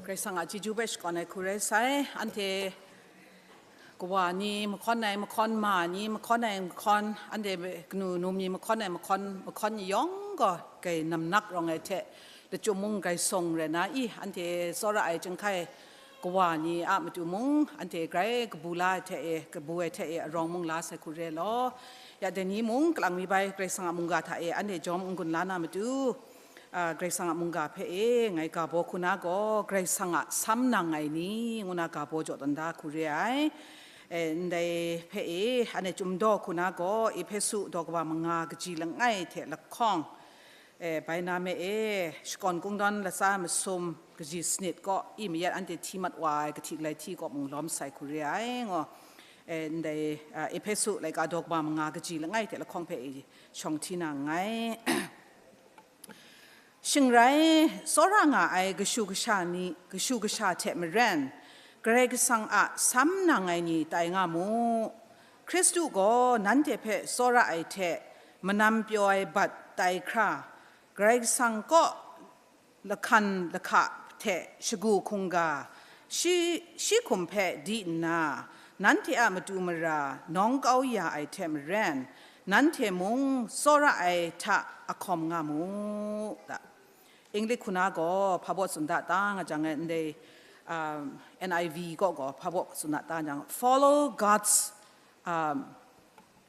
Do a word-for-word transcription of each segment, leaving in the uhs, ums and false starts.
Karai Kasang a chyeju hpe shakawn ai hku rai sai, anhte kawa ni mahkawn ai mahkawn, ma ni mahkawn ai mahkawn, anhte kanu num ni mahkawn ai mahkawn, mahkawn ni yawng gaw grai namnak rawng ai hte, lachyum mung grai sawng rai na i, anhte tsawra ai chyinghkai kawa ni a matu mung, anhte grai kabu la ai hte e, kabu ai hte e arawng mung la sai hku re law. Ya dai ni mung kalang mi bai Karai Kasang a mungga hta e anhte jawm n-gun la na matu, a, Karai Kasang a mungga hpe e ngai ga baw hku na gaw, Karai Kasang a sam nang ai ni ngu na ga baw jaw tawn da hku re ai. E, ndai hpe e, anhte chyum daw hku na gaw, Ehpesu daw kaba manga kaji langai hte lahkawng, e, bai na me e, shakawn kungdawn latsa masum kaji sanit kaw i mayat anhte hti mat wa ai kahti galai hti kaw mung lawm sai hku re ai, ngaw. E, ndai, a, Ehpesu laika daw kaba manga kaji langai hte lahkawng hpe e, shawng hti na nngai. Shing rai, tsawra nga ai kashu kasha ni, kashu kasha hte maren, Karai Kasang a sam nang ai ni tai nga mu. Hkristu gaw nanhte hpe tsawra ai hte manam pyaw ai bat tai hkra, Karai Kasang kaw lahkan lahka hte shagu hkungga, shi, shi hkum hpe di nna, nanhte a matu mara nawng kau ya ai hte maren, nanhte mung tsawra ai hta ahkawm nga mu, da. English hku na gaw hpa baw tsun da ta nga jang, ndai, um, N I V kaw gaw hpa baw tsun da ta jang, "Follow God's, um,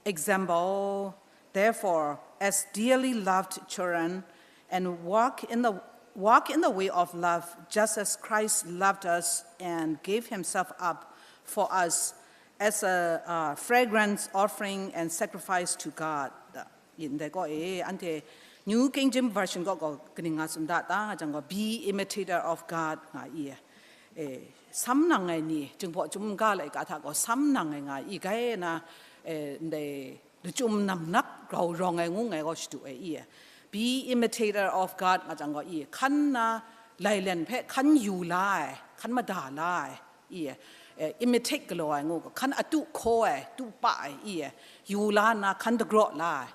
example, therefore, as dearly loved children, and walk in the, walk in the way of love, just as Christ loved us and gave himself up for us as a, uh, fragrance offering and sacrifice to God." Yin dai gaw e, anhte New King James Version gaw, gaw kaning nga tsun da ta nga jang gaw, "Be imitator of God," nga i e. E, sam nang ai ni, Jinghpaw Chyum ga laika hta gaw sam nang ai nga i, gai na, e, ndai lachyum namnak grau rawng ai ngu ngai gaw shadu ai i e. "Be imitator of God," nga jang gaw i, hkan na lailen hpe hkan yu la ai, hkan mada la ai, i e, imitate galaw ai ngu, hkan atu hkaw ai, tu pa ai, i e, yu la nna hkan dagraw la ai.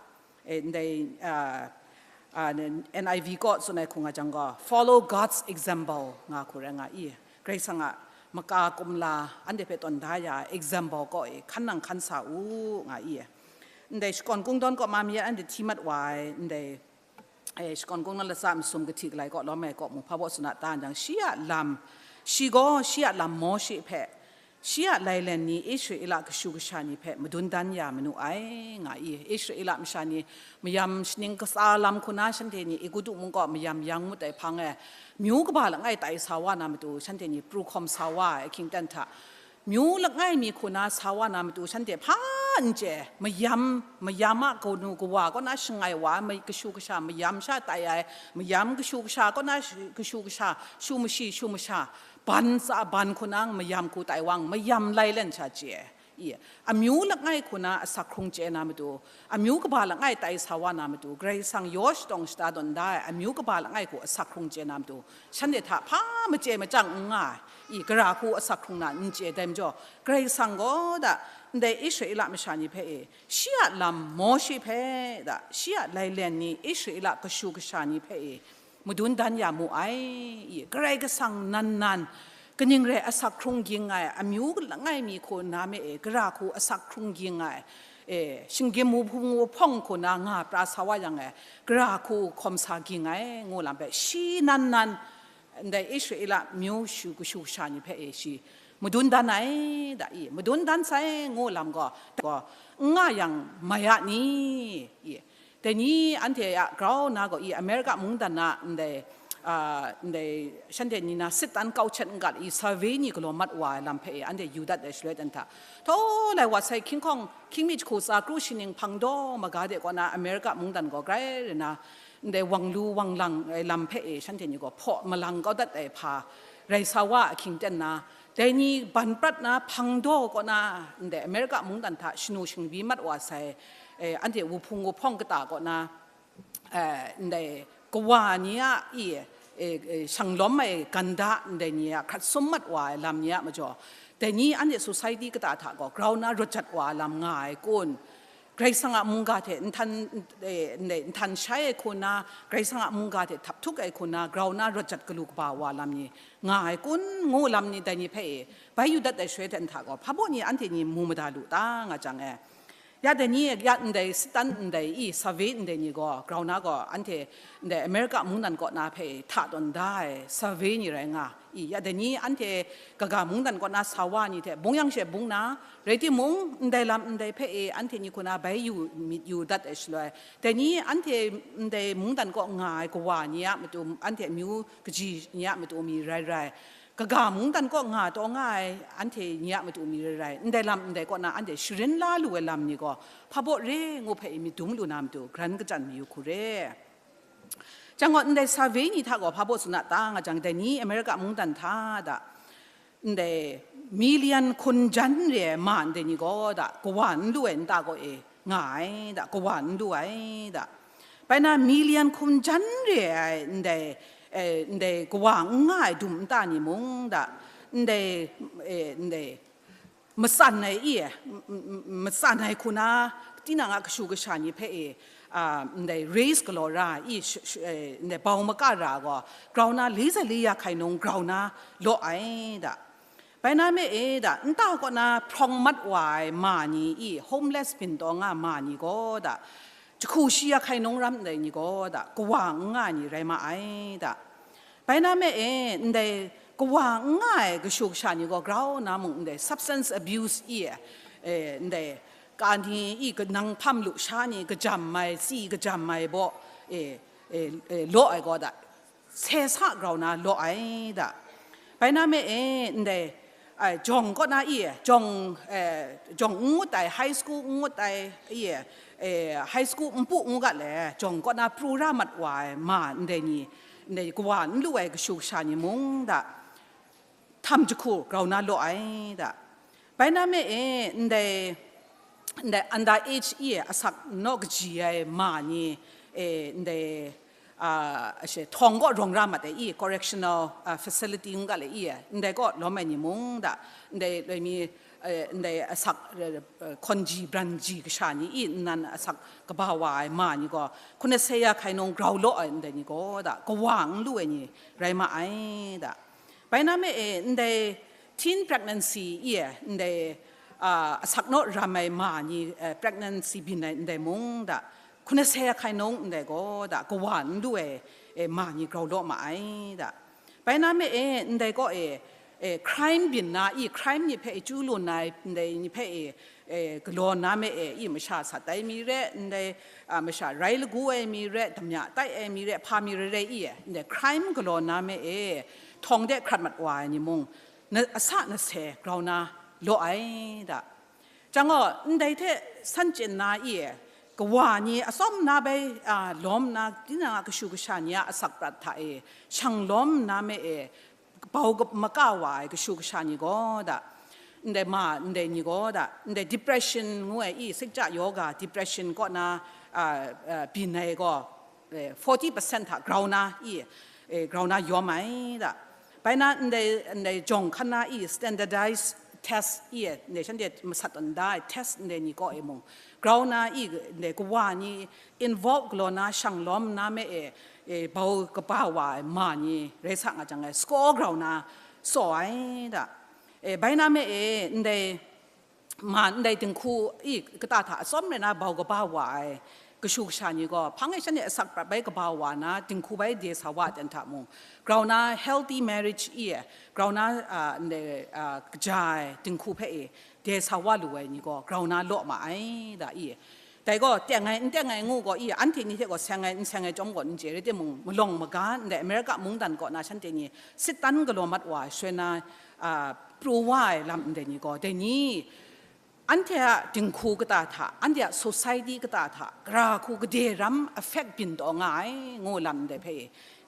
E, ndai, a, a, N I V kaw tsun ai hku nga jang gaw, "Follow God's example," nga hku rai nga i e. Karai Kasang a maka kumla, anhte hpe tawn da ya ai example kaw e, hkan nang hkan sa u, nga i e. Ndai shakawn kungdawn kaw ma mi anhte hti mat wa ai, ndai, e, shakawn kungdawn latsa masum kahti galai kaw lawm ai kaw mung hpa baw tsun a ta jang, shi a lam, shi gaw shi a lam Mawshe hpe, shi a lailen ni Israela kashu kasha ni hpe madun dan ya manu ai, nga i. Israela masha ni mayam shaning katsa lam hku na shanhte ni Egutu mung kaw mayam yang ngut ai hpang e, myu kaba langai tai sa wa na matu shanhte ni pru hkawm sa wa ai ahkying ten hta, myu langai mi hku na sa wa na matu shanhte hpa n chye, mayam, mayam a kanu kawa kaw na shangai wa ai, ma-, kashu kasha mayam sha tai ai, mayam kashu kasha kaw na sh-, kashu kasha shu mashi shu masha, ban tsa ban hku na mayam hku tai wang, mayam lailen sha chye. I, amyu langai hku na asak hkrung chye na matu, amyu kaba langai tai sa wa na matu, Karai Kasang yaw shatawng shada tawn da ai amyu kaba langai hku asak hkrung chye na matu, shanhte hta hpa machye machyang n nga ai, i, gara hku asak hkrung na n chye dai majaw, Karai Kasang gaw da, ndai Israela masha ni hpe e, shi a lam Mawshe hpe da, shi a lailen ni Israela kashu kasha ni hpe e, madun dan ya mu ai, i, Karai Kasang nan nan, kaning rai asak hkrung ging ai, amyu langai mi hku na me e, gara hku asak hkrung ging ai, e, shinggyim wuhpung wuhpawng hku na nga pra sa wa yang e, gara hku hkawm sa ging ai, ngu lam hpe, shi nan nan, ndai Israela myu shu kashu kasha ni hpe e shi madun dan ai, da i, madun dan sai ngu lam gaw, gaw, n nga yang mai a ni? I, dai ni anhte a grau na gaw i, America mungdan na ndai, a, ndai shanhte ni na sit dan kau chet n gat i, survey ni galaw mat wa ai lam hpe e, anhte yu dat ai shaloi dan hta, htawlai wa sai hkying hkawng, hkying mi jahku tsa kru shining hpang daw maga de kaw na America mungdan gaw grai rai na, ndai wang lu wang lang ai lam hpe e shanhte ni gaw hpaw malang kau dat ai hpa rai sa wa ahkying ten na, dai ni ban prat na hpang daw kaw na, ndai America mungdan hta shanu shingbi mat wa sai, e, anhte wuhpung wuhpawng kata kaw na, e, ndai kawa ni a i, e, e, shang lawm ai ganda ndai ni a hkrat sum mat wa ai lam ni a majaw, dai ni anhte society kata hta gaw grau na rawt jat wa ai lam nga ai kun? Karai Kasang a mungga hte nhtan, eh, ndai nhtan shai ai hku na, Karai Kasang a mungga hte htap htuk ai hku na, grau na rawt jat galu kaba wa lam ni nga ai kun ngu lam ni dai ni hpe e, bai yu dat ai shaloi hte nhta gaw, hpa baw ni anhte ni mu mada lu ta nga jang e. Ya dai ni, ya ndai Satan ndai i, survey ndai ni gaw, grau na gaw, anhte ndai America mungdan kaw na hpe e, hta tawn da ai survey ni rai nga. I, ya dai ni anhte kaga mungdan kaw na sa wa ni hte bung yang she bung na, rai timung, ndai lam ndai hpe e anhte ni hku na bai yu myit yu dat ai shaloi, dai ni anhte ndai mungdan kaw nga ai kawa ni a matu, anhte amyu kaji ni a matu mi rai rai, kaga mungdan kaw nga taw nga ai anhte ni a matu mi rai rai, ndai lam ndai kaw na anhte sharin la lu ai lam ni gaw, hpa baw re ngu hpe e myit dum lu na matu, garan kachyan mayu hku re. Jang gaw, ndai survey ni hta gaw hpa baw tsun a ta nga jang, dai ni America mungdan hta da, ndai million hkun jan re ai ma ndai ni gaw da, kawa n lu ai nta kaw e nga ai da, kawa n lu ai da. Bai na million hkun jan re ai ndai, eh, ndai kawa n nga ai dum nta ni mung da, ndai, eh, ndai, matsan ai i, m-, m-, m-, matsan ai hku na, tinang a kashu kasha ni hpe e, a, ndai race galaw ra i, sh-, sh-, e, ndai bau maka ra gaw, grau na li za li ya hkai nung grau na law ai da. Bai na me e da, nta kaw na hprawng mat wa ai ma ni i, homeless byin taw nga ma ni gaw da, jahku shi ya hkai nung ram ndai ni gaw da, kawa n nga ni rai ma ai da. Bai na me e, ndai kawa n nga ai kashu kasha ni gaw grau na mung ndai substance abuse i, e, ndai ka ni i kanang hpam lu sha ni kajam ai, tsi kajam ai baw, e, e, e, law ai gaw da, se sa grau na law ai da. Bai na me e, ndai, ai, jawng kaw na i, jawng, e, jawng n ngut ai, high school n ngut ai, i, e, high school npu ngu ga le, jawng kaw na pru ra mat wa ai ma ndai ni, ndai kawa n lu ai kashu kasha ni mung da, htam jahku grau na law ai da. Bai na me e, ndai, ndai under age i asak naw kaji ai ma ni, e, ndai, a, ashe, htawng kaw rawng ra mat ai i, correctional, a, facility ngu ga le i, ndai kaw lawm ai ni mung da, ndai loi mi, e, ndai asak, e, e, hkawn ji, bran ji kasha ni i, nnan asak kaba wa ai ma ni gaw, hkun ase ya hkai nung grau law ai ndai ni gaw da, kawa n lu ai ni rai ma ai da. Bai na me e, ndai teen pregnancy i e, ndai, a, asak naw ram ai ma ni, e, pregnancy byin ai ndai mung da, hkun ase ya hkai nung ndai gaw da, kawa n lu ai, e, ma ni grau law ma ai da. Bai na me e, ndai kaw e, e, crime byin na i, crime ni hpe e chyu lu na ai, ndai ni hpe e, e, galaw na me e, i masha sat ai mi re, ndai, a, masha rai lagu ai mi re, damya tai ai mi re, hpa mi re re i e, ndai crime galaw na me e, htawng de hkrat mat wa ai ni mung, na, asa na se grau na law ai da. Jang gaw, ndai hte san chyen na i e, kawa ni atsawm na bai, a, lawm na, tinang a kashu kasha ni a asak prat hta e, shang lawm na me e, bau kap-, maka wa ai kashu kasha ni gaw da, ndai ma, ndai ni gaw da, ndai depression ngu ai i, sikja yoga, depression kaw na, a, a, byin ai gaw, e, forty percent hta grau na i, e, grau na yawm ai da. Bai na ndai, ndai jawng hkan na i, standardized test i, ndai shanhte masat tawn da ai test ndai ni kaw e mung, grau na i, ndai kawa ni involve galaw na shang lawm na me e, e, bau kaba wa ai ma ni rai sa nga jang ai, score grau na saw ai da. E, bai na me e, ndai ma ndai dinghku i kata hta atsawm rai na bau kaba wa ai kashu kasha ni gaw, hpang e shanhte asak prat bai kaba wa na, dinghku bai de sa wa ten hta mung, grau na healthy marriage i e, grau na, a, ndai, a, kaja ai dinghku hpe e, de sa wa lu ai ni gaw grau na law ma ai da i e. Dai gaw, teng ai, n teng ai ngu gaw i, anhte ni hte gaw seng ai, n seng ai chyawm gaw n chye, rai timung, malawng maga, ndai America mungdan kaw na shanhte ni, Satan galaw mat wa ai, shoi na, a, pru wa ai lam ndai ni gaw, dai ni, anhte a dinghku kata hta, anhte a society kata hta, gara hku gade ram affect byin taw nga ai, ngu lam ndai hpe,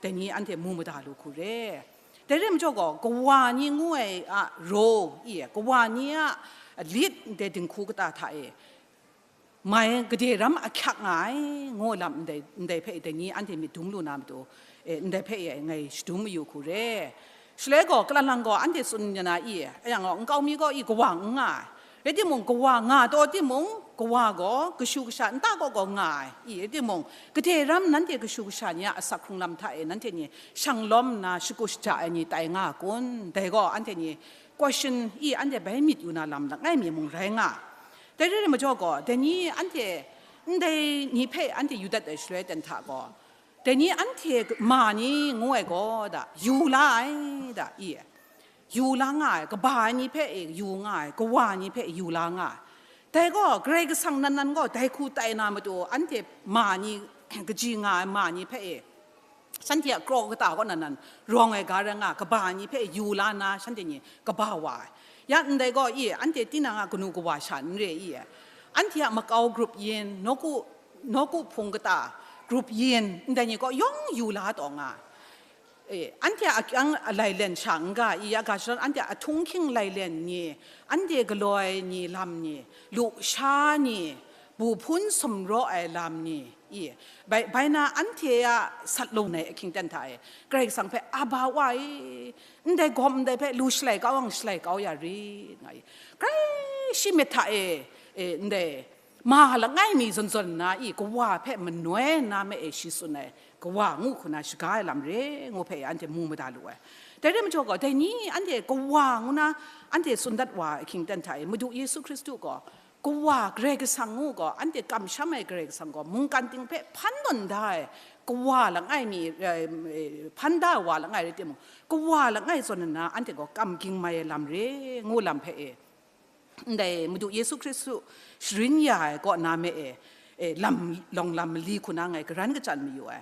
dai ni anhte mu mada lu hku re. Dai re majaw gaw, kawa ni ngu ai a role i, kawa ni a lit ndai dinghku kata hta e, mai gade ram ahkyak nga ai, ngu lam ndai, ndai hpe dai ni anhte myit dum lu na matu, e, ndai hpe e ngai shadum mayu hku re. Shaloi gaw, kalang lang gaw anhte tsun ya na i, a yang gaw, nkau mi gaw i kawa n nga ai. Rai timung, kawa nga taw timung, Kawa gaw kashu kasha nta kaw kaw nga ai, i, rai timung, gade ram nanhte kashu kasha ni a asak hkrung lam hta e nanhte ni shang lawm nna shagu shaja ai ni tai nga a kun? Dai gaw anhte ni question, i, anhte bai myit yu na lam langai mi mung rai nga. Dai re ai majaw gaw, dai ni anhte, ndai ni hpe anhte yu dat ai shaloi ten hta gaw, dai ni anhte ma ni ngu ai gaw, da, yu la ai, da, i, yu la nga ai, kaba ai ni hpe e yu nga ai, kawa ni hpe yu la nga ai. Dai gaw, Karai Kasang nan nan gaw dai hku tai na matu, anhte ma ni, kaji nga ai ma ni hpe e, shanhte a kraw kata kaw nan nan rawng ai ga rai nga, kaba ai ni hpe yu la nna, shanhte ni kaba wa ai. Ya ndai gaw, i, anhte tinang a kanu kawa sha n re, i, anhte a makau grup yin, nawku, nawku hpung kata grup yin, ndai ni gaw yawng yu la taw nga ai. E, anhte a akyang a lailen sha n ga, i, ya ga shadawn anhte a ahtung hkying lailen ni, anhte galoi ni lam ni, lusha ni, bu hpun sumraw ai lam ni, i, bai, bai na anhte a sat lung ai ahkying ten hta e, Karai Kasang hpe, Aba Wa e, ndai gawm ndai hpe lu shalai kau yang shalai kau ya rit, nga i. Grai shi myit hta e, e, ndai ma langai mi zawn zawn nna, i, kawa hpe manoi nna me e shi tsun ai, kawa ngu hku na shaga ai lam re ngu hpe anhte mu mada lu ai. Dai re majaw gaw, dai ni anhte kawa ngu na anhte tsun dat wa ai ahkying ten hta e, Madu Yesu Hkristu gaw kawa Karai Kasang ngu gaw, anhte kamsham ai Karai Kasang gaw, mungkan ting hpe hpan tawn da ai kawa langai mi, eh, eh, hpan da ai wa langai rai timung, kawa langai zawn nna anhte gaw kam ging mai ai lam re ngu lam hpe e, ndai Madu Yesu Hkristu sharin ya ai kaw na me e, e, lam, lawng lam mali hku na ngai garan kachyan mayu ai.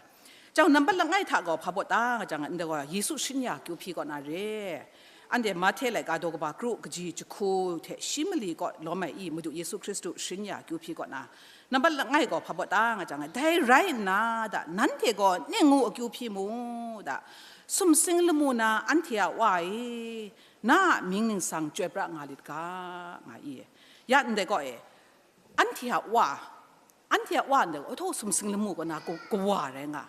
Chyau nambat langai hta gaw hpa baw ta nga jang, ndai gaw Yesu sharin ya akyu hpyi kaw na re. Anhte Mahte laika daw kaba kru kaji jahku hte shi mali kaw lawm ai i, Madu Yesu Hkristu sharin ya akyu hpyi kaw na. Nambat langai gaw hpa baw ta nga jang, dai rai nna, da, nanhte gaw ning ngu akyu hpyi mu, da, sumsing lamu na anhte a Wa e, na a mying ningsang chyoi pra nga lit ga, nga i. Ya ndai gaw e, anhte a Wa, anhte a Wa ndai gaw, htaw sumsing lamu kaw na ku-, kawa rai nga.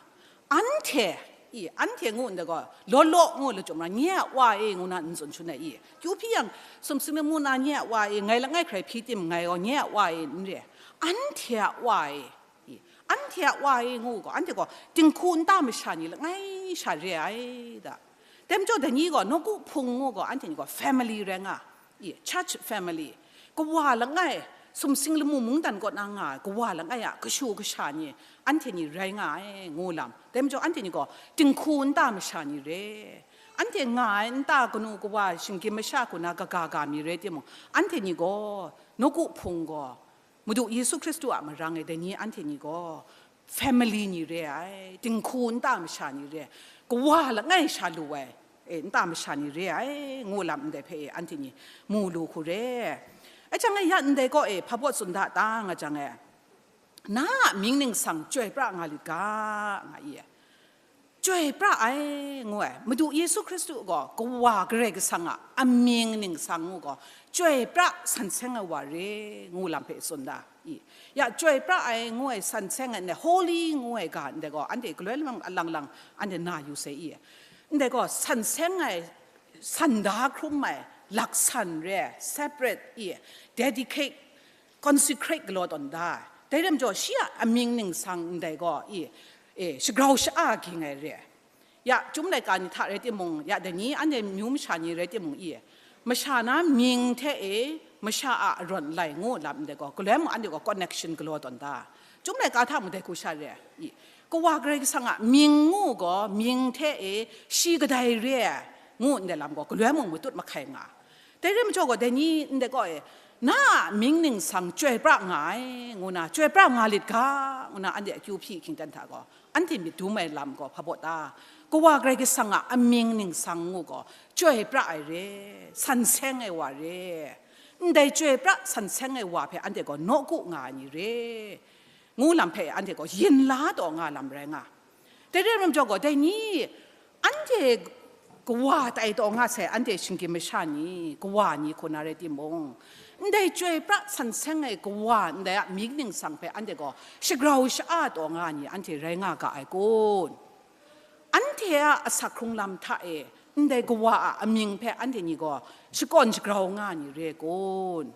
Anhte, i, anhte ngu ndai gaw, law law ngu lachyum ra, nye a Wa e ngu na n tsun shun ai i. Kyu hpyi yang, sumsing lamu na nye a Wa e, ngai langai hkrai hpyi tim ngai gaw, nye a Wa e n re. Anhte a Wa e, i, anhte a Wa e ngu gaw, anhte gaw dinghku nta masha ni langai sha re ai da. Dai majaw dai ni gaw, nawku hpung ngu gaw, anhte ni gaw family rai nga, i, church family. Kawa langai, sumsing lamu mungdan kaw na nga ai, kawa langai a kashu kasha ni, anhte ni rai nga ai, ngu lam. Dai majaw anhte ni gaw, dinghku nta masha ni re. Anhte nga ai nta kanu kawa shinggyim masha hku na kaga ga mi rai timung, anhte ni gaw, nawku hpung gaw, Madu Yesu Hkristu a marang e dai ni anhte ni gaw family ni re ai, dinghku nta masha ni re ai, kawa langai sha lu ai, e, nta masha ni re ai, ngu lam ndai hpe e anhte ni mu lu hku re. Ai jang e ya ndai kaw e hpa baw tsun da ta nga jang e, na a mying ningsang chyoi pra nga lit ga, nga i e. Chyoi pra ai, ngu ai. Madu Yesu Hkristu gaw, Kawa Karai Kasang a amying ningsang ngu gaw, chyoi pra san seng ai wa re, ngu lam hpe tsun da, i. Ya, chyoi pra ai, ngu ai, san seng ai, ndai holy ngu ai ga, ndai gaw, anhte galoi lamang alang lang, anhte na yu sai, i. Ndai gaw, san seng ai, san da hkrum ai, laksan re, separate, i, dedicate, consecrate galaw tawn da ai. Dai lam jaw, shi a amying ningsang ndai gaw, i, e, shagrau sha-a ging ai re ai. Ya, chyum laika ni hta rai timung, ya, dai ni anhte myu masha ni rai timung, i, masha na mying hte e, masha a arawn lai ngu lam ndai gaw, galoi mung anhte gaw connection galaw tawn da. Chyum laika hta mung dai hku sha re ai, i, Kawa Karai Kasang a mying ngu gaw, mying hte e, shi kadai re ai, ngu ndai lam gaw, galoi mung matut mahkai nga. Dai re majaw gaw, dai ni ndai gaw e, na a mying ningsang chyoi pra nga ai, ngu na, chyoi pra nga lit ga, ngu na, anhte akyu hpyi hkying ten hta gaw, anhte myit dum ai lam gaw hpa baw ta? Kawa Karai Kasang a amying ningsang ngu gaw, chyoi pra ai re, san seng ai wa re. Ndai chyoi pra san seng ai wa hpe anhte gaw nawku nga ai ni re, ngu lam hpe anhte gaw yin la taw nga lam rai nga. Dai re ai majaw gaw, dai ni, anhte kawa tai taw nga sai, anhte shinggyim masha ni, kawa ni hku na rai timung, ndai chyoi pra san seng ai kawa ndai a mying ningsang hpe anhte gaw shagrau sha-a taw nga ni anhte rai nga ga ai kun? Anhte a asak hkrung lam hta e, ndai kawa a amying hpe anhte ni gaw shakawn shagrau nga ni re kun?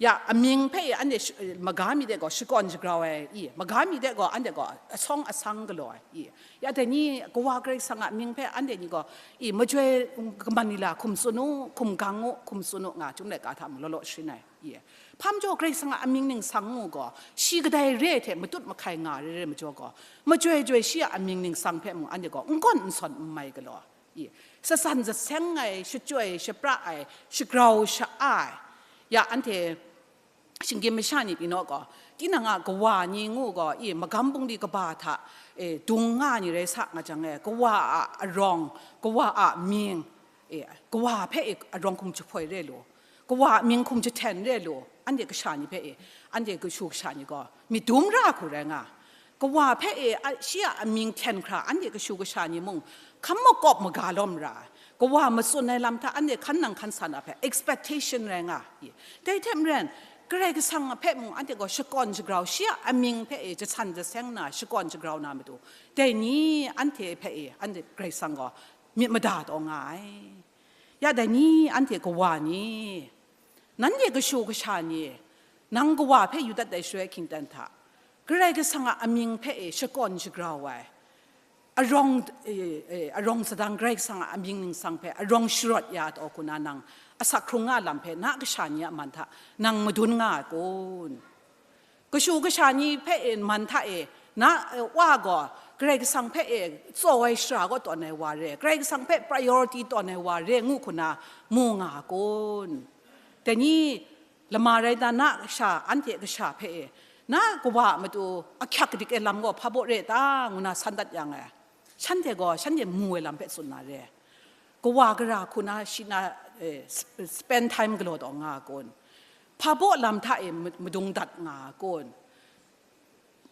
Ya, amying hpe i anhte sh-, maga mi de gaw shakawn shagrau ai, i, maga mi de gaw anhte gaw asawng asang galaw ai, i. Ya, dai ni Kawa Karai Kasang a mying hpe anhte ni gaw, i, majoi kaman ni la hkum tsun u, hkum gang u, hkum tsun u nga, Chyum laika hta mung law law sharin ai, i. Hpa majaw Karai Kasang a amying ningsang ngu gaw, shi kadai re ai hte matut mahkai nga re re majaw gaw, majoi joi shi a amying ningsang hpe mung anhte gaw n gawn n sawn n mai galaw, i, shasan jaseng ai, shachyoi shapra ai, shagrau sha-a ai. Ya, anhte shinggyim masha ni pyi naw gaw, tinang a kawa ni ngu gaw, i, magam bungli kaba hta, e, dung nga ni rai sa nga jang e, kawa a arawng, kawa a mying, e, kawa hpe, e, arawng hkum jahpoi re lu, kawa a mying hkum jahten re lu, anhte kasha ni hpe, e, anhte kashu kasha ni gaw, myit dum ra hku rai nga. Kawa hpe e, a, shi a amying hten hkra anhte kashu kasha ni mung, hkam makawp maga lawm ra ai. Kawa matsun ai lam hta anhte hkan nang hkan sa na hpe expectation rai nga, i. Dai hte maren, Karai Kasang hpe mung anhte gaw shakawn shagrau, shi a amying hpe e jasan jaseng na, shakawn shagrau na matu, dai ni anhte hpe e, anhte Karai Kasang gaw myit mada taw nga ai. Ya, dai ni anhte kawa ni, nanhte kashu kasha ni, nang kawa hpe yu dat ai shaloi hkingten hta, Karai Kasang a amying hpe e shakawn shagrau ai, arawng, e, e, arawng sadang Karai Kasang a amying ningsang hpe arawng sharawt ya taw hku na nang asak hkrung nga lam hpe na kasha ni a man hta nang madun nga ai kun? Kashu kasha ni hpe e man hta e, na, e, wa gaw Karai Kasang hpe e tsaw ai shara kaw tawn ai wa re, Karai Kasang hpe priority tawn ai wa re ngu hku na mu nga ai kun? Dai ni lama rai na, na kasha, anhte kasha hpe e, na kawa a matu ahkyak kadik ai lam gaw hpa baw re ta, ngu na san dat yang e, shanhte gaw shanhte mu ai lam hpe tsun na re. Kawa gara hku na shi na, e, sp-, spend time galaw taw nga ai kun? Hpa baw lam hta e ma-, madung dat nga ai kun?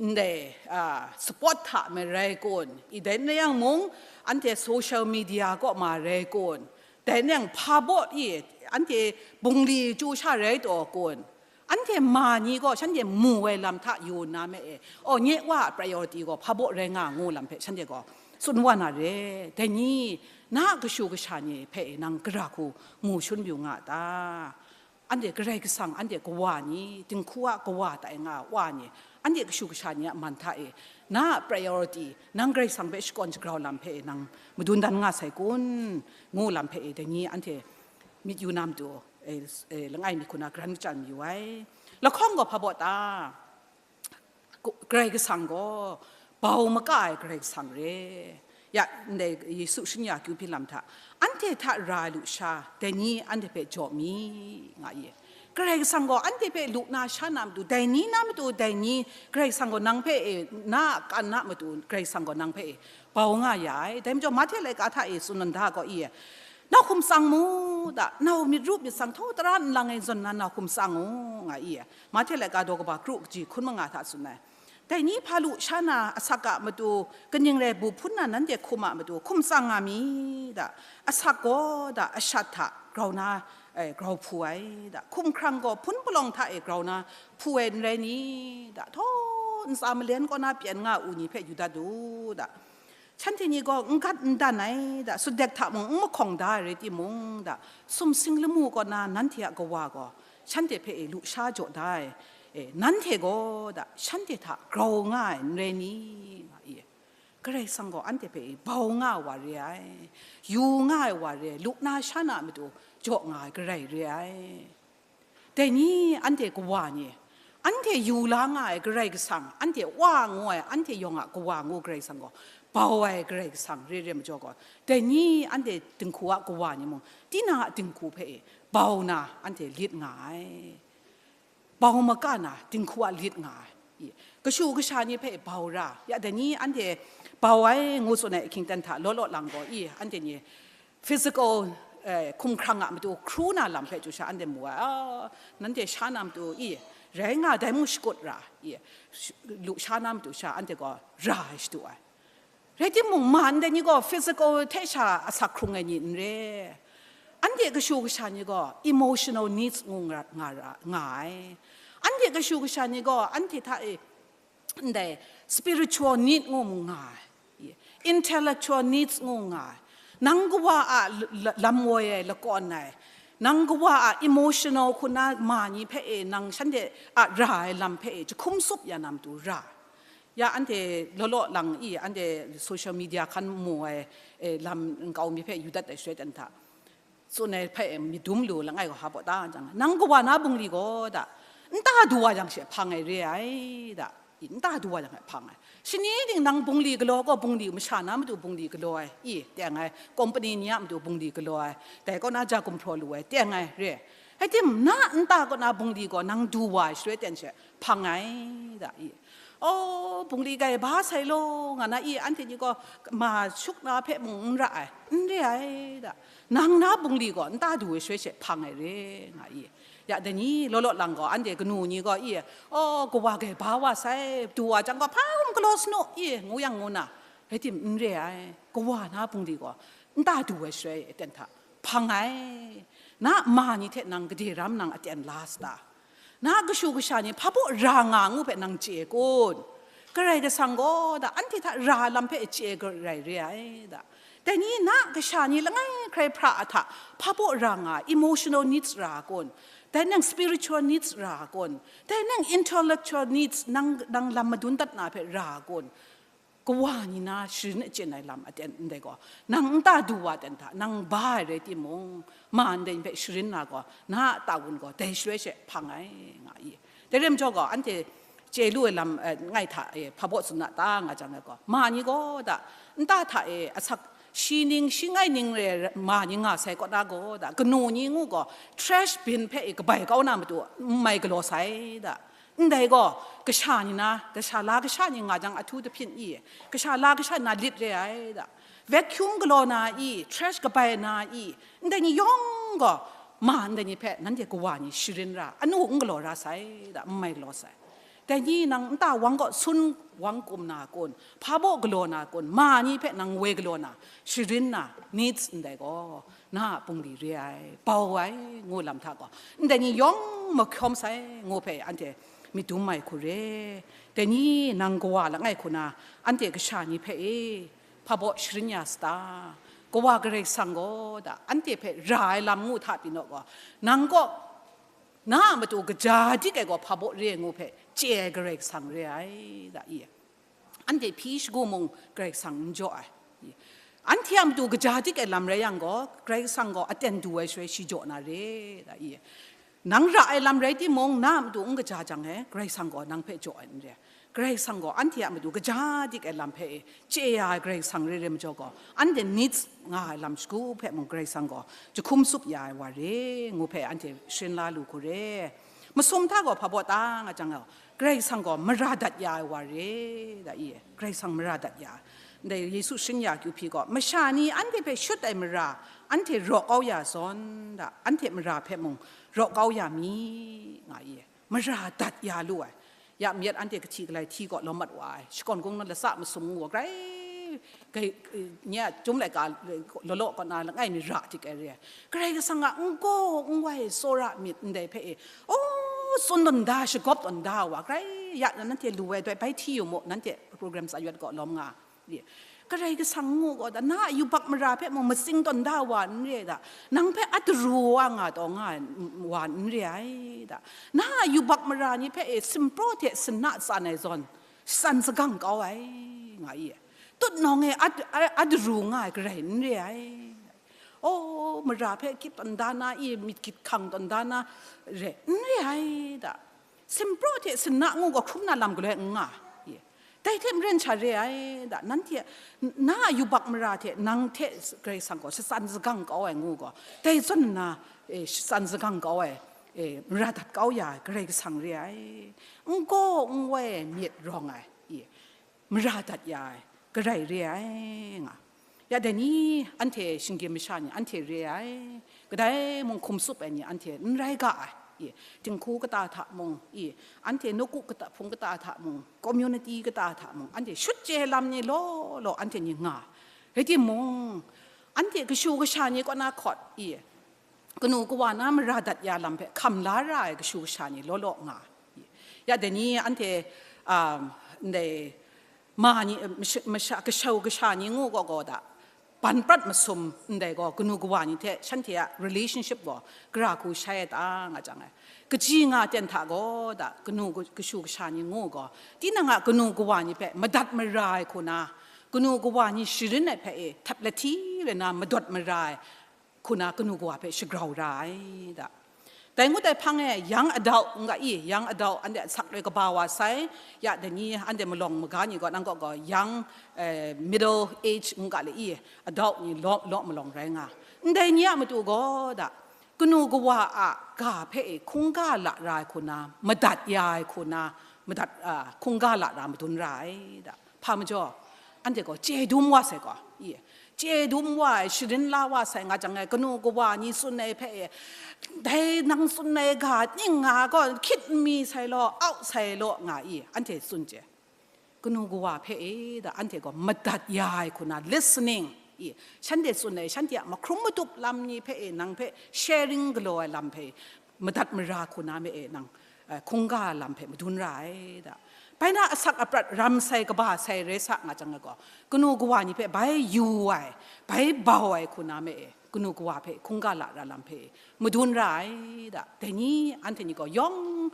Ndai, a, sport hta me rai kun? I dai na yang mung, anhte social media kaw ma rai kun? Dai na yang hpa baw i anhte bungli chyu sha rai taw kun? Anhte ma ni gaw shanhte mu ai lam hta yu na me e, aw, nye wa a priority gaw hpa baw rai nga ngu lam hpe shanhte gaw tsun wa na re. Dai ni, na a kashu kasha ni hpe e nang gara hku mu shun yu nga a ta? Anhte Karai Kasang, anhte kawa ni, dinghku a kawa tai nga ai wa ni, anhte kashu kasha ni a man hta e, na a priority, nang Karai Kasang hpe shakawn shagrau lam hpe e nang madun dan nga sai kun? Ngu lam hpe e dai ni anhte myit yu na matu, e, e, langai mi hku na garan kachyan mayu ai. Lahkawng gaw hpa baw ta? Ku-, Karai Kasang gaw bau maka ai Karai Kasang re. Ya, ndai Yesu shing ya kyu hpyi lam hta, anhte hta ra ai lusha, dai ni anhte hpe jaw mi, nga i. Karai Kasang gaw anhte hpe lu na sha na matu, dai ni na matu, dai ni Karai Kasang gaw nang hpe e, na a kan na matu, Karai Kasang gaw nang hpe e, bau nga ya ai. Dai majaw, Mahte laika hta e tsun nda gaw i, nau hkum tsang mu da, nau myit ru myit tsang htaw tara nlang e zawn na nau hkum tsang u, nga i. Mahte laika daw kaba kru kaji hkun manga hta tsun ai. Dai ni hpa lu sha na asak a matu, kaning rai bu hpun na nanhte hkum a matu, hkum tsang nga mi da, asak gaw da, ashat hta grau na, e, grau hpu ai da, hkumhkrang gaw hpun palawng hta e grau na hpu ai n rai ni da, htaw ntsa malen kaw na pyen nga u ni hpe yu dat u da. Shanhte ni gaw n gat n dan ai da, sutdek hta mung n mahkawng da ai rai timung da, sumsing lamu kaw na nanhte a Kawa gaw shanhte hpe e lusha jaw da ai, e, nanhte gaw da, shanhte hta grau nga ai n rai ni, nga i. Karai Kasang gaw anhte hpe e bau nga ai wa re ai, yu nga ai wa re ai, lu na sha na a matu jaw nga ai Karai re ai. Dai ni anhte Kawa ni, anhte yu la nga ai Karai Kasang, anhte Wa ngu ai, anhte yawng a Kawa ngu Karai Kasang gaw, bau ai Karai Kasang re re majaw gaw, dai ni anhte dinghku a Kawa ni mung, tinang a dinghku hpe e bau na anhte lit nga ai. Bau maka na dinghku a lit nga ai. I, kashu kasha ni hpe bau ra, ya dai ni anhte bau ai ngu tsun ai ahkying ten hta law law lang gaw, i, anhte ni physical, eh, hkumhkrang a matu hkru na lam hpe chyu sha anhte mu ai. Ah, nanhte sha na matu, i, rai nga dai mung shakut ra, i, sh-, lu sha na matu sha anhte gaw ra ai shadu ai. Rai timung, ma ndai ni gaw physical hte sha asak hkrung ai ni n re. Anhte kashu kasha ni gaw emotional needs ngu nga, nga ra, nga ai. Anhte kashu kasha ni gaw anhte hta e ndai spiritual need ngu mu nga ai, intellectual needs ngu nga ai, nang kawa a l-, l-, lam woi ai, lakawn ai, Nang kawa a emotional hku na ma ni hpe e, nang shanhte a ra ai lam hpe e, jahkum sup ya na matu ra. Ya anhte law law lang i, anhte social media hkan mu ai, e, lam nkau mi hpe yu dat ai shaloi ten hta, tsun ai hpe e, myit dum lu langai gaw hpa baw ta jang, nang kawa na bungli gaw da, nta du wa yang she hpang ai re ai da. I, nta du wa yang e hpang ai. Shani ting nang bungli galaw gaw, bungli masha na matu bungli galaw ai, i, teng ai, kompani ni a matu bungli galaw ai, dai kaw na ja gumhpraw lu ai, teng ai, re. Hai tim, na nta kaw na bungli gaw nang du wa ai shaloi ten she hpang ai, da, i. O, bungli gai ba sai law, nga na, i, anhte ni gaw ma shuk na hpe mung n ra ai, n re ai, da. Nang na bungli gaw nta du ai shaloi she hpang ai re, nga i. Ya dai ni law law lang gaw, anhte kanu ni gaw i, "O, kawa gai ba wa sai, du wa jang gaw hpa hkum galaw sanu," i, ngu yang ngu na, rai tim n re ai, kawa na bungli gaw nta du ai shaloi ten hta hpang ai, na ma ni hte nang gade ram nang aten la sa ta? Na kashu kasha ni hpa baw ra nga ngu hpe nang chye kun? Karai Kasang gaw da anhte hta ra lam hpe chye garai re ai da. Dai ni na kasha ni langai hkrai hpra a hta hpa baw ra nga, emotional needs ra kun, dai nang spiritual needs ra kun, dai nang intellectual needs, nang, nang lam madun dat na hpe ra kun. Kawa ni na sharin achyin ai lam aten ndai gaw, nang nta du wa ten hta, nang ba ai rai timung, ma ndai hpe sharin na gaw, na a ta wun gaw dai shaloi she hpang ai, nga i. Dai rai majaw gaw, anhte chye lu ai lam, eh, ngai hta e, hpa baw tsun na ta, nga jang ai gaw, ma ni gaw da, nta hta e, asak shi ning, shi ngai ning re ma ni nga sai kaw na gaw da, kanu ni ngu gaw, trash bin hpe e kabai kau na matu n mai galaw sai da. Ndai gaw, kasha ni na, kasha la kasha ni nga jang ahtu dahpyin i, kasha la kasha na lit re ai da. Vacuum galaw na i, trash kabai na i, ndai ni yawng gaw, ma ndai ni hpe nanhte kawa ni sharin ra, anu n galaw ra sai da, n mai galaw sai. Dai ni nang nta wang kaw sun wang kum na kun, hpa baw galaw na kun, ma ni hpe nang woi galaw na, sharin na, needs ndai gaw, na a bungli re ai, bau ai, ngu lam hta gaw, ndai ni yawng mahkawm sai, ngu hpe anhte myit dum mai hku re. Dai ni nang kawa langai hku na, anhte kasha ni hpe e, hpa baw sharin ya sa ta? Kawa Karai Kasang gaw da, anhte hpe ra ai lam ngu hta pyi naw gaw, nang kaw na a matu kaja dik ai gaw hpa baw re ai ngu hpe chye ai Karai Kasang re ai, da i. Anhte hpyi shagu mung Karai Kasang n jaw ai. Anhte a matu kaja dik ai lam rai yang gaw, Karai Kasang gaw aten du ai shaloi shi jaw na re, da i. Nang ra ai lam rai timung, na a matu n kaja jang e, Karai Kasang gaw nang hpe jaw ai n re. Karai Kasang gaw anhte a matu kaja dik ai lam hpe e, chye ya ai Karai Kasang re re majaw gaw, anhte needs nga ai lam shagu hpe mung Karai Kasang gaw jahkum sup ya ai wa re, ngu hpe anhte sharin la lu hku re. Masum hta gaw hpa baw ta nga jang gaw, Karai Kasang gaw mara dat ya ai wa re, da i, Karai Kasang mara dat ya ai. Ndai Yesu sharin ya akyu hpyi gaw, masha ni anhte hpe shut ai mara, anhte raw kau ya zawn, da, anhte mara hpe mung raw kau ya mi, nga i, mara dat ya lu ai. Ya myit anhte kahti kalai hti kaw lawm mat wa ai, shakawn kungdawn latsa masum ngu wa grai, gai, nye a, Chyum laika law law kaw na langai mi ra dik ai re ai. Karai Kasang a n gaw n wai tsawra myit ndai hpe e, o, tsun tawn da, shagawp tawn da wa, grai ya, nanhte lu ai doi bai hti yu mu, nanhte program tsa yawt gaw lawm nga. Ye. Karai Kasang ngu gaw da, na a yubak mara hpe mung matsing tawn da wa n re da, nang hpe a daru wa nga taw nga ai wa n re ai da, na a yubak mara ni hpe e simpraw hte sinna tsan ai zawn, san sagang kau ai, nga i. Tutnawng e a, a, a daru nga ai garai n re ai. O, mara hpe kyip tawn da na i, myit gyit hkang tawn da na re, n re ai da. Simpraw hte sinna ngu gaw hkrum na lam galoi n nga, ye. Dai hte maren sha re ai da, nanhte na a yubak mara hte nang hte Karai Kasang gaw shatsan sagang kau ai ngu gaw, dai zawn nna, e, shatsan sagang kau ai, e, mara dat kau ya ai Karai Kasang re ai. N gaw n woi myit rawng ai, ye. Mara dat ya ai, garai re ai nga. Ya dai ni, anhte shinggyim masha ni anhte re ai, kadai mung hkum tsup ai ni anhte n rai ga ai, i, dinghku kata hta mung, i, anhte nawku kata, hpung kata hta mung, community kata hta mung, anhte shut chye lam ni law law anhte ni nga. Rai timung, anhte kashu kasha ni kaw na hkawt, i, kanu kawa na mara dat ya lam hpe hkam la ra ai kashu kasha ni law law nga. Ya dai ni anhte, um, ndai ma ni, masha, masha, kashu kasha ni ngu gaw gaw da, ban prat masum ndai gaw, kanu kawa ni hte shanhte a relationship gaw gara hku shai ai ta nga jang e. Kaji nga ten hta gaw da, kanu kashu kasha ni ngu gaw, tinang a kanu kawa ni hpe madat mara ai hku na, kanu kawa ni sharin ai hpe e, htap lahti rai na madawt mara ai hku na, kanu kawa hpe shagrau ra ai da. Dai ngut ai hpang e, young adult n ga i, young adult anhte asak loi kaba wa sai, ya dai ni anhte malawng maga ni gaw, nang kaw gaw young, eh, middle age n ga le i, adult ni law, law malawng rai nga. Ndai ni a matu gaw da, kanu kawa a ga hpe e hkungga lara ai hku na, madat ya ai hku na, madat, ah, hkungga lara madun ra ai da. Hpa majaw, anhte gaw chye dum wa sai gaw, i, chye dum wa ai, sharin la wa sai nga jang e, kanu kawa ni tsun ai hpe e, dai nang tsun ai ga ning nga gaw hkyit n mi sai law, au sai law nga i, anhte tsun chye. Kanu kawa hpe e da, anhte gaw madat ya ai hku na, listening, i, shanhte tsun ai, shanhte a mahkrum matup lam ni hpe e, nang hpe sharing galaw ai lam hpe, madat mara hku na me e nang, eh, hkungga lam hpe madun ra ai da. Bai na asak aprat ram sai kaba sai rai sa nga jang ai gaw, kanu kawa ni hpe bai yu ai, bai bau ai hku na me e, kanu kawa hpe hkungga lara lam hpe madun ra ai da. Dai ni, anhte ni gaw yawng,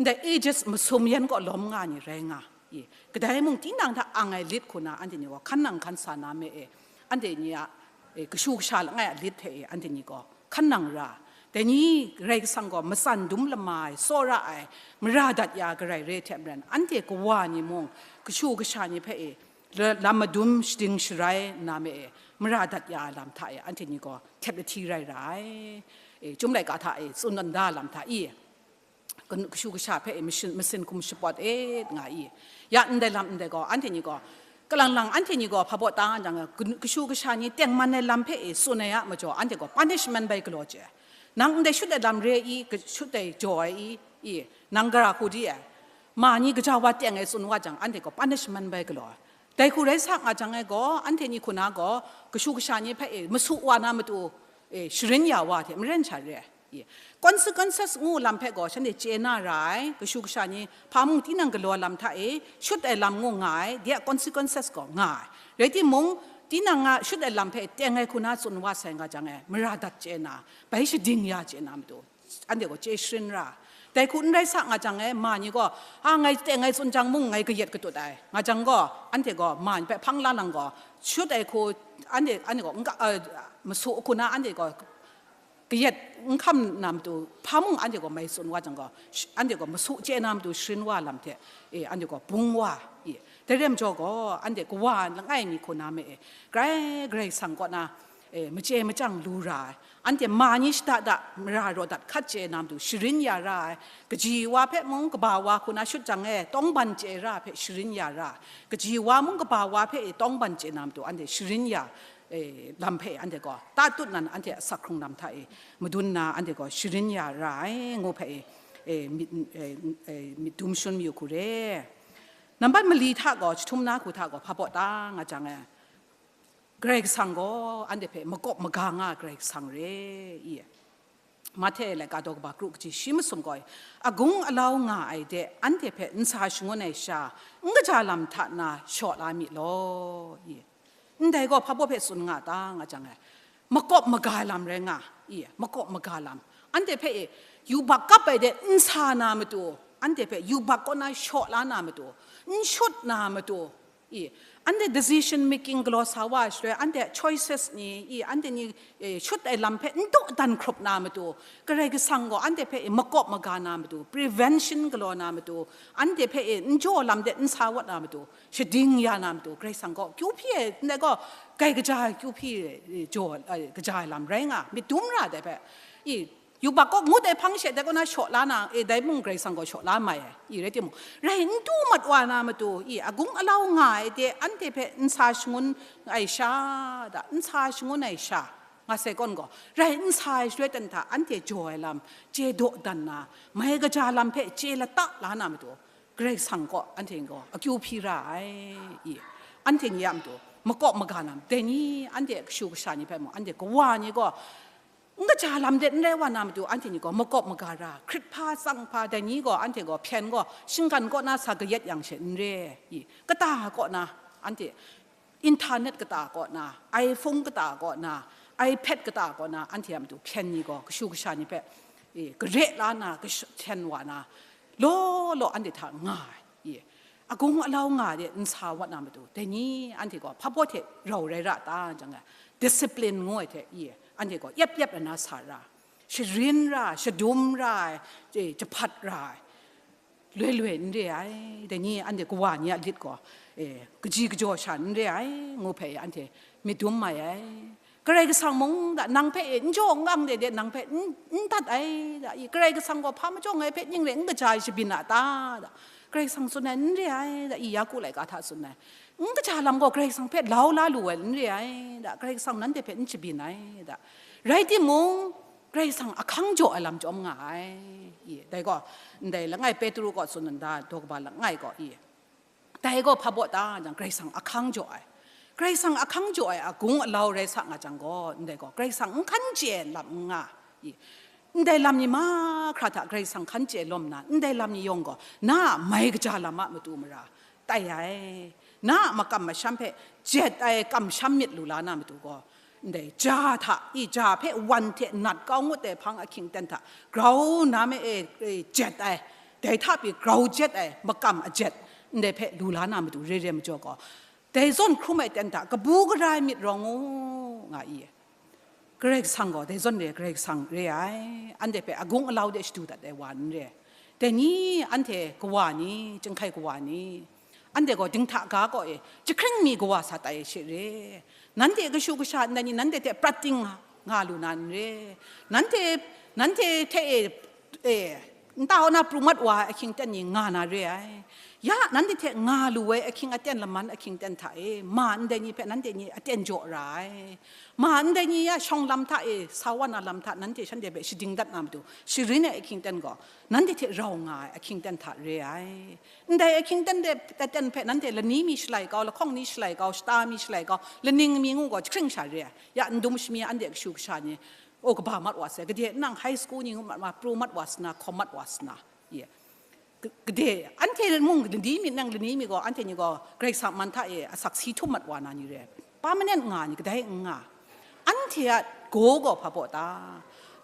ndai ages masum yan kaw lawm nga ni rai nga i. Kadai mung tinang hta ang ai lit hku na, anhte ni gaw hkan nang hkan sa na me e, anhte ni a, e, kashu kasha langai a lit hte e, anhte ni gaw hkan nang ra. Dai ni Karai Kasang gaw matsan dum lama ai, tsawra ai, mara dat ya garai re hte maren, anhte kawa ni mung, kashu kasha ni hpe e, la-, lam madum shading sharai nna me e, mara dat ya ai lam hta e, anhte ni gaw htep lahti rai ra ai. E, Chyum laika hta e, tsun dan da lam hta i, kan-, kashu kasha hpe e, masin, masin hkum shapawt e, nga i. Ya ndai lam ndai gaw, anhte ni gaw, kalang lang anhte ni gaw hpa baw ta nga jang, kan-, kashu kasha ni tengman ai lam hpe e tsun ai a majaw, anhte gaw punishment bai galaw chye. Nang ndai shut ai lam re i, ka-, shut ai jaw ai i, i, nang gara hku di ai. Ma ni gaja wa teng ai tsun wa jang, anhte gaw punishment bai galaw ai. Dai hku rai sa nga jang e gaw, anhte ni hku na gaw, kashu kasha ni hpe e, masu wa na matu, e, sharin ya wa hte maren sha re ai. Ye. Consequences ngu lam hpe gaw shanhte chye na ra ai, kashu kasha ni hpa mung tinang galaw lam hta e, shut ai lam ngu nga ai, de a consequences gaw nga ai. Rai timung, tinang a shut ai lam hpe teng ai hku na tsun wa sai nga jang e, mara dat chye na, bai shading ya chye na matu, anhte gaw chye sharin ra. Dai hku n rai sa nga jang e, ma ni gaw, a, ngai teng ai tsun jang mung ngai kayat katut ai, nga jang gaw, anhte gaw ma ni hpe hpang la lang gaw, shut ai hku, anhte, anhte gaw n ka, a, masu hku na anhte gaw, kayat n hkam na matu, hpa mung anhte gaw mai tsun wa jang gaw, sh-, anhte gaw masu chye na matu sharin wa lam hte, e, anhte gaw bung wa, e, dai re ai majaw gaw, anhte kawa langai mi hku na me e, grai, Karai Kasang kaw na, e, machye machyang lu ra ai, anhte ma ni shada da, mara raw dat hkat chye na matu sharin ya ra ai, kaji wa hpe mung kaba wa hku na shut jang e, tawngban chye ra ai hpe sharin ya ra ai, kaji wa mung kaba wa hpe e tawngban chye na matu anhte sharin ya, e, lam hpe anhte gaw tatut nan anhte asak hkrung lam hta e madun nna anhte gaw sharin ya ra ai ngu hpe e, e, myit, e, e, myit dum shun mayu hku re. Nambat mali hta gaw, jahtum na hku hta gaw, hpa baw ta nga jang e, Karai Kasang gaw anhte hpe makawp maga nga ai Karai Kasang re, i. Mahte laika daw kaba kru kaji shi masum gaw, agung alau nga ai de, anhte hpe n sa shangun ai sha, n kaja lam hta na shaw la mi law, i. Ndai gaw hpa baw hpe tsun nga ta nga jang e, makawp maga lam rai nga, i, makawp maga lam. Anhte hpe e, yubak kap ai de n sa na matu, anhte hpe yubak kaw na shaw la na matu, n shut na matu, i, anhte decision making galaw sa wa ai shaloi, anhte choices ni, i, anhte ni, e, shut ai lam hpe n dawdan hkrup na matu, Karai Kasang gaw anhte hpe e makawp maga na matu, prevention galaw na matu, anhte hpe e n jaw lam de n sa wat na matu, shading ya na matu, Karai Kasang gaw akyu hpyi ai, ndai gaw, grai kaja ai akyu hpyi, e, jaw, e, kaja ai lam rai nga, myit dum ra dai hpe, i, yubak kaw ngut ai hpang she dai kaw na shaw la na, e, dai mung Karai Kasang gaw shaw la mai ai, i, rai timung, rai n du mat wa na matu, i, agung alau nga ai de, anhte hpe n sa shangun ai sha, da, n sa shangun ai sha, nga sai kawn gaw, rai n sa ai shaloi ten hta anhte jaw ai lam chye dawdan na, mai kaja lam hpe chye lata la na matu, Karai Kasang kaw anhte gaw akyu hpyi ra ai, i, anhte ni a matu makawp maga lam, dai ni anhte kashu kasha ni hpe mung, anhte kawa ni gaw, n kaja lam de n rai wa na matu, anhte ni gaw makawp maga ra, hkrit hpa, tsang hpa, dai ni gaw, anhte gaw hpyen gaw, shinggan kaw na sa kayat yang she n re, i, kata kaw na, anhte Internet kata kaw na, iPhone kata kaw na, iPad kata kaw na, anhte a matu hpyen ni gaw, kashu kasha ni hpe, e, gare la na, kashu-, hpyen wa na, law law anhte hta nga ai, e, agung alau nga de nsa wat na matu, dai ni anhte gaw hpa baw hte rau rai ra ta jang, discipline ngu ai hte, e, anhte gaw yep yep ai na sa ra, sharin ra, shadum ra ai, e, jahpat ra ai, loi loi n re ai, dai ni anhte kawa ni a lit gaw, e, kaji kajaw sha n re ai, ngu hpe anhte myit dum mai ai. Karai Kasang mung da, nang hpe e n jaw n gang de de, nang hpe n, n dat ai da, i, Karai Kasang gaw hpa majawng ai hpe ning rai n kaja ai shabyin a ta da, Karai Kasang tsun ai n re ai da, i, Yaku laika hta tsun ai, n kaja lam gaw Karai Kasang hpe lau la lu ai n re ai da, Karai Kasang nanhte hpe n shabyin ai da, rai timung, Karai Kasang ahkang jaw ai lam chyawm nga ai. I, dai gaw, ndai langai Petru gaw tsun nda, daw kaba langai gaw, i, dai gaw hpa baw ta jang, Karai Kasang ahkang jaw ai. Karai Kasang ahkang jaw ai agung alau rai sa nga jang gaw, ndai gaw, Karai Kasang n hkan chye lam n nga. I, ndai lam ni mahkra hta Karai Kasang hkan chye lawm na, ndai lam ni yawng gaw, na a mai kaja lam a matu mara tai ai. Na a makam masham hpe jet ai kamsham myit lu la na matu gaw, ndai ja hta, i, ja hpe wan hte nat kau ngut ai hpang ahkying ten hta, grau na me e, e, jet ai, dai hta pyi grau jet ai makam ajet, ndai hpe lu la na matu re re majaw gaw, dai zawn hkrum ai ten hta kabu gara ai myit rawng u, nga i. Karai Kasang gaw dai zawn re Karai Kasang re ai, anhte hpe agung alau de shadu dat ai wa n re. Dai ni anhte kawa ni, chyinghkai kawa ni, anhte gaw dinghta ga kaw e jahkring mi kawa sa tai ai she re. Nanhte kashu kasha ndai ni nanhte hte prat ting nga lu na n re. Nanhte, nanhte hte e, e, nta na pru mat wa ai ahkying ten ni nga na re ai. Ya, nanhte hte nga lu ai ahkying aten laman ahkying ten hta e, ma ndai ni hpe nanhte ni aten jaw ra ai. Ma ndai ni ya shawng lam hta e, sa wa na lam hta nanhte shanhte hpe shading dat na matu, sharin ai ahkying ten gaw, nanhte hte rau nga ai ahkying ten hta re ai. Ndai ahkying ten de, ten hpe nanhte lani mi shalai kau, lahkawng ni shalai kau, shata mi shalai kau, laning mi ngu gaw jahkring sha re ai. Ya, ndum shami anhte kashu kasha ni, o, kaba mat wa sai, gade nang high school ni ngu mat ma, pru mat wa sna, hkawm mat wa sna, ye. G-, gade, anhte mung lani mi nang lani mi gaw, anhte ni gaw Karai Kasang man hta e asak si htum mat wa na ni re, permanent nga ni kadai n nga. Anhte a gaw gaw hpa baw ta?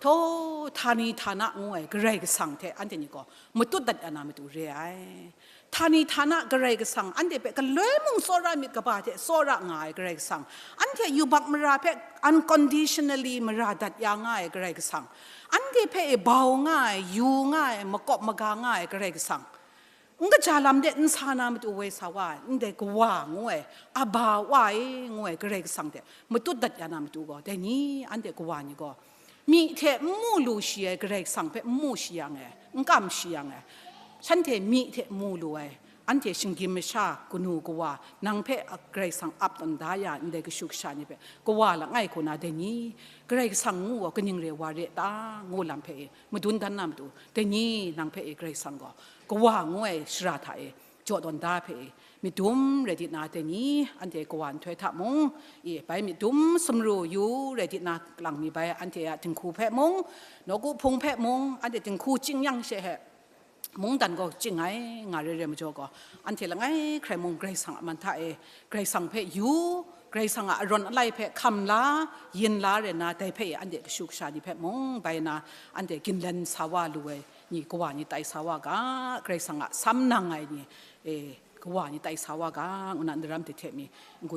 Htaw, htani htana ngu ai Karai Kasang hte anhte ni gaw matut dat ya na matu re ai. Htani htana Karai Kasang, anhte hpe galoi mung tsawra myit kaba hte tsawra nga ai Karai Kasang, anhte yubak mara hpe unconditionally mara dat ya nga ai Karai Kasang, anhte hpe e bau nga ai, yu nga ai, makawp maga nga ai Karai Kasang, n kaja lam de n sa na matu woi sa wa ai, ndai kawa ngu ai, Aba, Wa e ngu ai Karai Kasang hte matut dat ya na matu gaw, dai ni anhte kawa ni gaw, myi hte n mu lu shi ai Karai Kasang hpe n mu shi yang e, n kam shi yang e, shanhte myi hte mu lu ai, anhte shinggyim masha, kanu kawa, nang hpe Karai Kasang ap tawn da ya ndai kashu kasha ni hpe, kawa langai hku na dai ni, Karai Kasang ngu gaw kaning re wa re ta, ngu lam hpe e madun dan na matu, dai ni nang hpe e Karai Kasang gaw, kawa ngu ai shara hta e, jaw tawn da hpe e, myit dum rai di na, dai ni anhte kawa nhtoi hta mung, e, bai myit dum sumru yu rai di na, kalang mi bai anhte a dinghku hpe mung, nawku hpung hpe mung, anhte dinghku chying yang she he, mungdan gaw chying ai nga re re majaw gaw, anhte langai hkrai mung Karai Kasang a man hta e, Karai Kasang hpe yu, Karai Kasang a arawn alai hpe hkam la, yin la rai na, dai hpe e anhte kashu kasha ni hpe mung bai na, anhte ginlen sa wa lu ai ni, kawa ni tai sa wa ga, Karai Kasang a sam nang ai ni, e, kawa ni tai sa wa ga, ngu na ndaram hte hte mi, n-gun